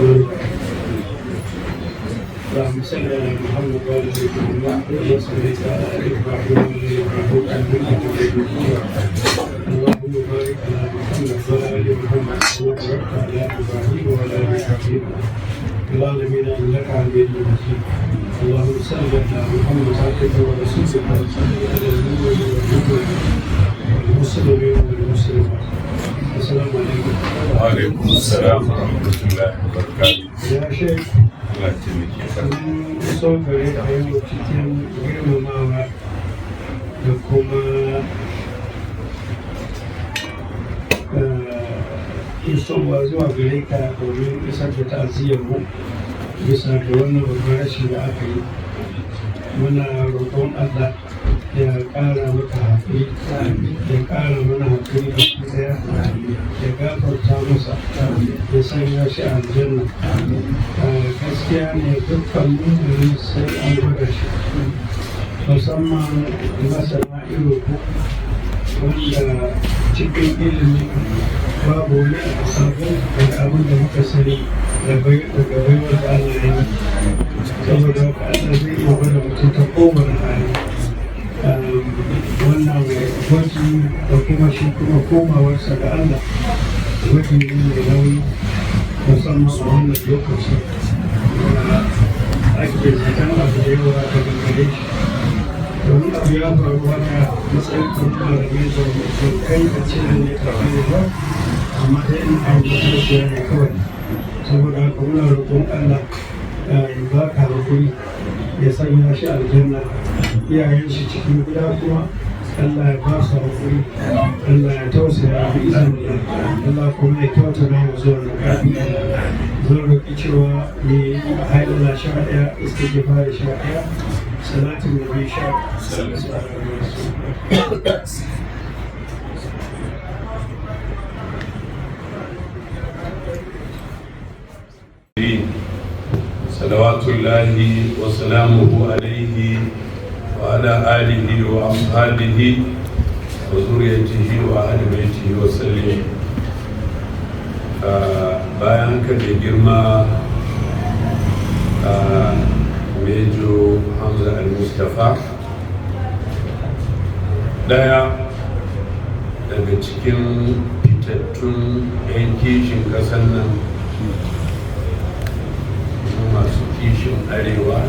الرحمن الرحيم. اللهم صل على محمد وعلى ال محمد كما صليت على ال ابراهيم وعلى ال ابراهيم انك حميد مجيد. اللهم بارك على محمد وعلى ال محمد كما باركت على ابراهيم وعلى ال ابراهيم في العالمين انك حميد مجيد. اللهم صل على محمد عبدك ورسولك، وصل على المؤمنين والمؤمنات والمسلمين والمسلمات. السلام عليكم. Alaikum salam wa rahmatullahi wa barakatuh. يا شيخ. Allah ya taimake ka. Mun iso gare ka yau cikin girmamawa da kuma isowa zuwa gare ka domin isar da ta'aziyyar mu bisa ga wannan babban rashi da aka yi. Muna roƙon Allah ya ƙara maka haƙuri, ya ƙara mana haƙuri baki ɗaya, ya gafarta masa, ya sanya shi a aljanna. Gaskiya ne, dukkan mumini sai an gwada shi, musamman masana irin ku wanda cikin ilimi babu wani abu sabo daga abin da muka sani daga baiwar da Allah ya yi. Saboda haka Allah zai iya gwada mutum ta kowane hali. Wannan gwaji da kuma shi kuma komawarsa ga Allah gwaji ne mai nauyi, musamman a wannan lokaci da ake zaton abu da yawa daga gare shi. Domin abu ya faru haka, matsayin kuma malamai da kai a ce ne tafi ba, amma dai in abu matashiya ne kawai. Saboda haka muna roƙon Allah ya baka hakuri, ya sanya shi aljanna. Iyayen shi cikin gida kuma Allah ya ba su hakuri, Allah ya tausaya bi izinin Allah, kuma ya kyauta na mu zuwa na. Zan roƙi cewa ne hailala 11, istighfar 11, salatin nabi 11. صلوات الله وسلامه عليه وعلى آله وأصحابه وذريته وأهل بيته وسلم. Bayan haka, da girma Major Hamza Al-Mustapha, daya daga cikin fitattun 'yan kishin ƙasar nan kuma masu kishin arewa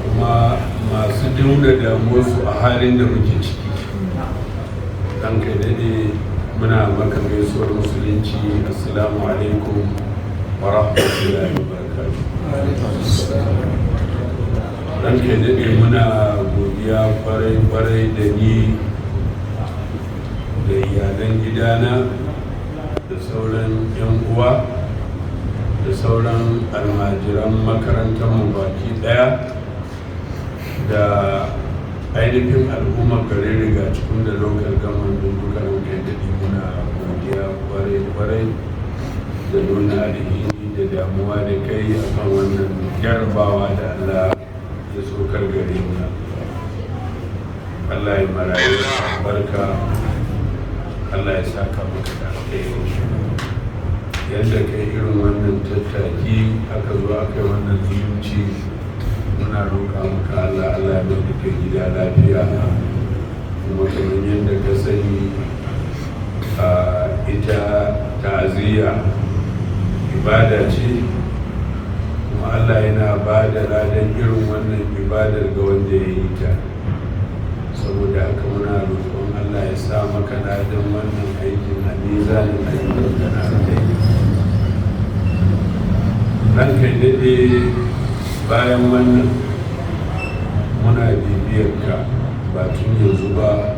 kuma masu nuna damuwarsu a halin da muke ciki, ɗan kai daɗe, muna maka gaisuwar Musulunci: assalamu alaikum wa rahmatullahi wa barakatuh. Ɗan kai daɗe, muna godiya kwarai kwarai da ni da iyalan gidana da sauran 'yan uwa da sauran almajiran makarantarmu baki daya da ainihin al'ummar garin Rigachikun da local government din duka. Kai daɗi, muna godiya kwarai kwarai da nuna alhini da damuwa da kai akan wannan jarabawa da Allah ya saukar gare mu. Allah ya marayu barka, Allah ya saka maka da alkhairi. Yadda kai irin wannan tattaki aka zo aka yi wannan zumunci, muna roƙa maka Allah, Allah ya mai da kai gida lafiya. Kuma kamar yadda ka sani, a ita ta'aziyya ibada ce, kuma Allah yana ba da ladan irin wannan ibadar ga wanda ya yi ta. Saboda haka muna roƙon Allah ya sa maka ladan wannan aikin a mizanin ayyukan ka na alkhairi. Ranka daɗe, bayan wannan, muna bibiyar ka ba tun yanzu ba,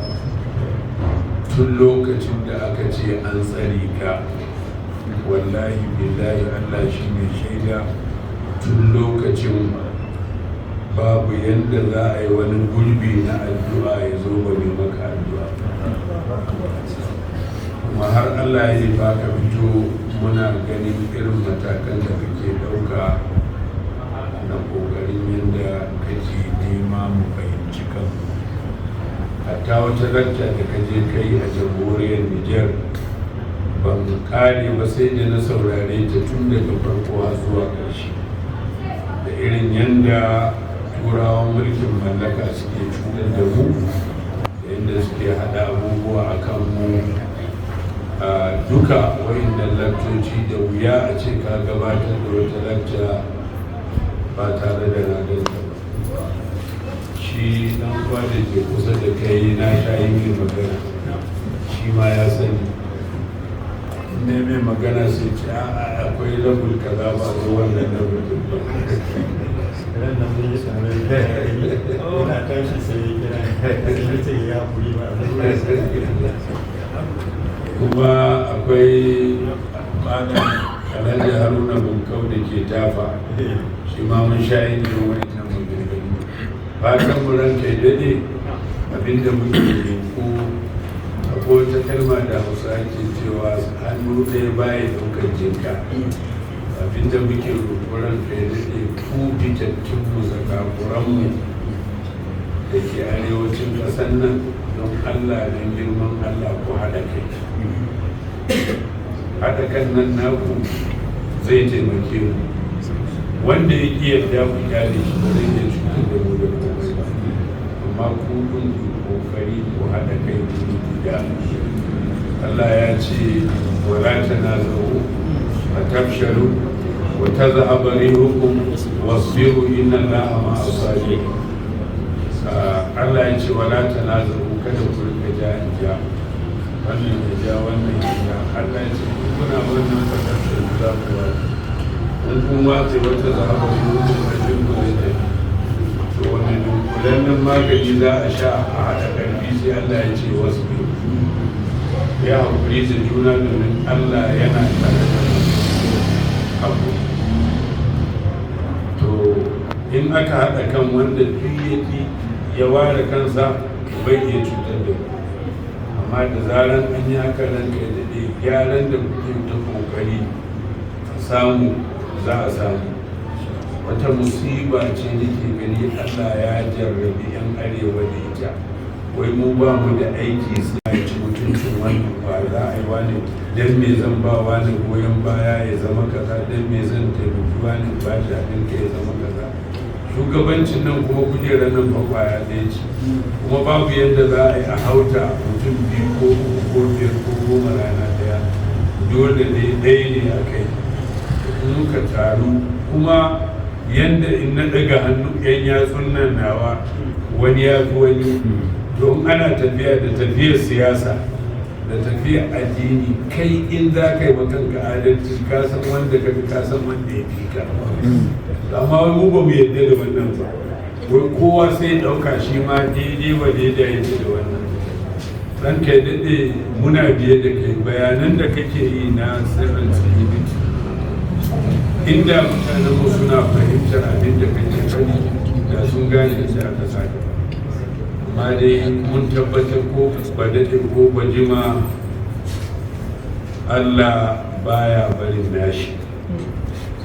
tun lokacin da aka ce an tsare ka. Wallahi billahi, Allah shi ne shaida, tun lokacin babu yadda za a yi wani gurbi na addu'a ya zo ba ne maka addu'a. Kuma har Allah ya yi baka fito, muna ganin irin matakan da kake ɗauka na ƙoƙarin yadda kake nema mu fahimci kanmu. Hatta wata lacca da ka je kai a jamhuriyar Nijar. Ban kare ba sai da na saurare ta tun daga farko har zuwa ƙarshe, da irin yadda turawan mulkin mallaka suke cutar da mu, da yadda suke haɗa abubuwa a kan mu. Duka wayannan lakcoci, da wuya a ce ka gabatar da wata lakca ba tare da na ganta ba. Shi dan uwa da ke kusa da kai, na sha yi mai magana, shi ma ya sani. Ne mai magana sai ce, a akwai level kaza, ba zo wannan level din ba. Ran nan mun yi tare, ina tashi sai ya kira, sai ya ce ya hakuri ba. Kuma akwai Malam Alhaji Haruna Bunkau da ke Tafa, shi ma mun sha yin irin wa'annan maganganu. Fatan mu, ranka ya daɗe, abinda muke roƙo, akwai wata kalma da Hausa ke cewa hannu ɗaya baya ɗaukar jinka. Abinda muke roƙo, ranka ya daɗe, ku fitattun mu, zakakuran mu da ke arewacin ƙasar nan, don Allah, don girman Allah, ku haɗa kai. Haɗa kan nan naku zai taimake mu. Wanda ya ƙi yarda, ku kyale shi, ba zai iya cutar da mu da komai ba. Amma ku ɗin, ku kokari ku haɗa kai guri guda. Allah ya ce, "Wala tanaza'u fatafshalu wa tadhhaba rihukum wasbiru, inna Allaha ma'as sabirin." Allah ya ce, "Wala tanaza'u," kada ku rika ja in ja, wannan ya ja, wannan ya ja. Allah ya ce in kuna wannan, fatafshalu, za ku wace. In kun wace, wata zahaba rihukum, karfin ku zai tafi. To wani dunkulallen magani za a sha a haɗa ƙarfi? Sai Allah ya ce, "Wasu biyu ya haƙuri da juna, domin Allah yana tare da haƙuri." To in aka haɗa kan, wanda duk ya ƙi ya ware kansa bai iya cutar da ku. Amma da zaran an yi haka, nan kai daɗe, gyaran da kuke ta ƙoƙari a samu, za a samu. Wata musiba ce nake gani Allah ya jarrabi 'yan arewa da ita, wai mu ba mu da aiki sai a ci mutuncin wannan. Ba za a yi wani, dan me zan ba wani goyon baya ya zama kaza? Dan me zan taimaki wani, ba shi abin ka ya zama kaza? Shugabancin nan kuma, kujerar nan fa kwaya ɗaya ce, kuma babu yadda za a yi a hauta mutum biyu ko uku ko biyar ko 10 rana ɗaya. Dole ne ɗaya ne a kai. In muka taru kuma, yadda in na ɗaga hannu, yan yatsun nan nawa, wani ya fi wani. Don ana tafiya da tafiyar siyasa da tafiyar addini, kai in za ka yi kanka adalci, ka san wanda ka fi, ka san wanda ya fi ka. Amma wai mu ba mu yarda da wannan ba, wai kowa sai ya ɗauka shi ma daidai wa daidai yake da wannan. Ranka ya daɗe, muna biye da kai. Bayanan da kake yi na sirrin security, inda mutanen mu suna fahimtar abin da kake faɗi, da sun gane inda aka sa gaba. Amma dai mun tabbatar, ko ba daɗe ko ba jima, Allah baya barin nashi.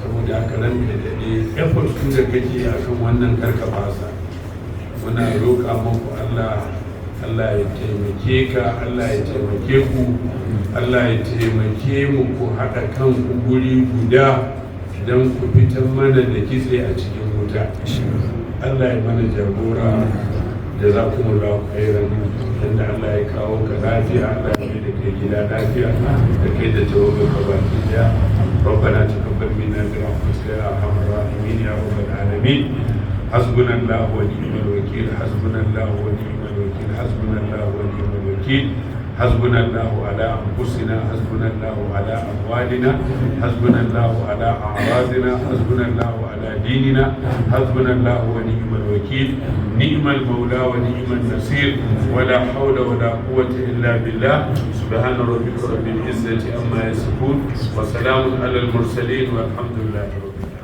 Saboda haka, ranka daɗe, effort ɗin da kake akan wannan, karka fasa. Muna roƙa muku Allah, Allah ya taimake ka, Allah ya taimake ku, Allah ya taimake mu, ku haɗa kanku guri guda don ku fitar mana da kitse a cikin wuta. Allah ya mana jagora. Jazakumullahu khairan. Inda Allah ya kawo ka lafiya, Allah ya mai da kai gida lafiya, da kai da tawagar ka baki daya. ربنا تقبل منا برحمتك يا ارحم الراحمين يا رب العالمين. حسبنا الله ونعم الوكيل، حسبنا الله ونعم الوكيل، حسبنا الله ونعم الوكيل. حسبنا الله على انفسنا، حسبنا الله على اموالنا، حسبنا الله على اعراضنا، حسبنا الله على ديننا. حسبنا الله ونعم الوكيل، نعم المولى ونعم النصير، ولا حول ولا قوه الا بالله. سبحان ربك رب العزه عما يصفون، وسلام على المرسلين، والحمد لله رب العالمين.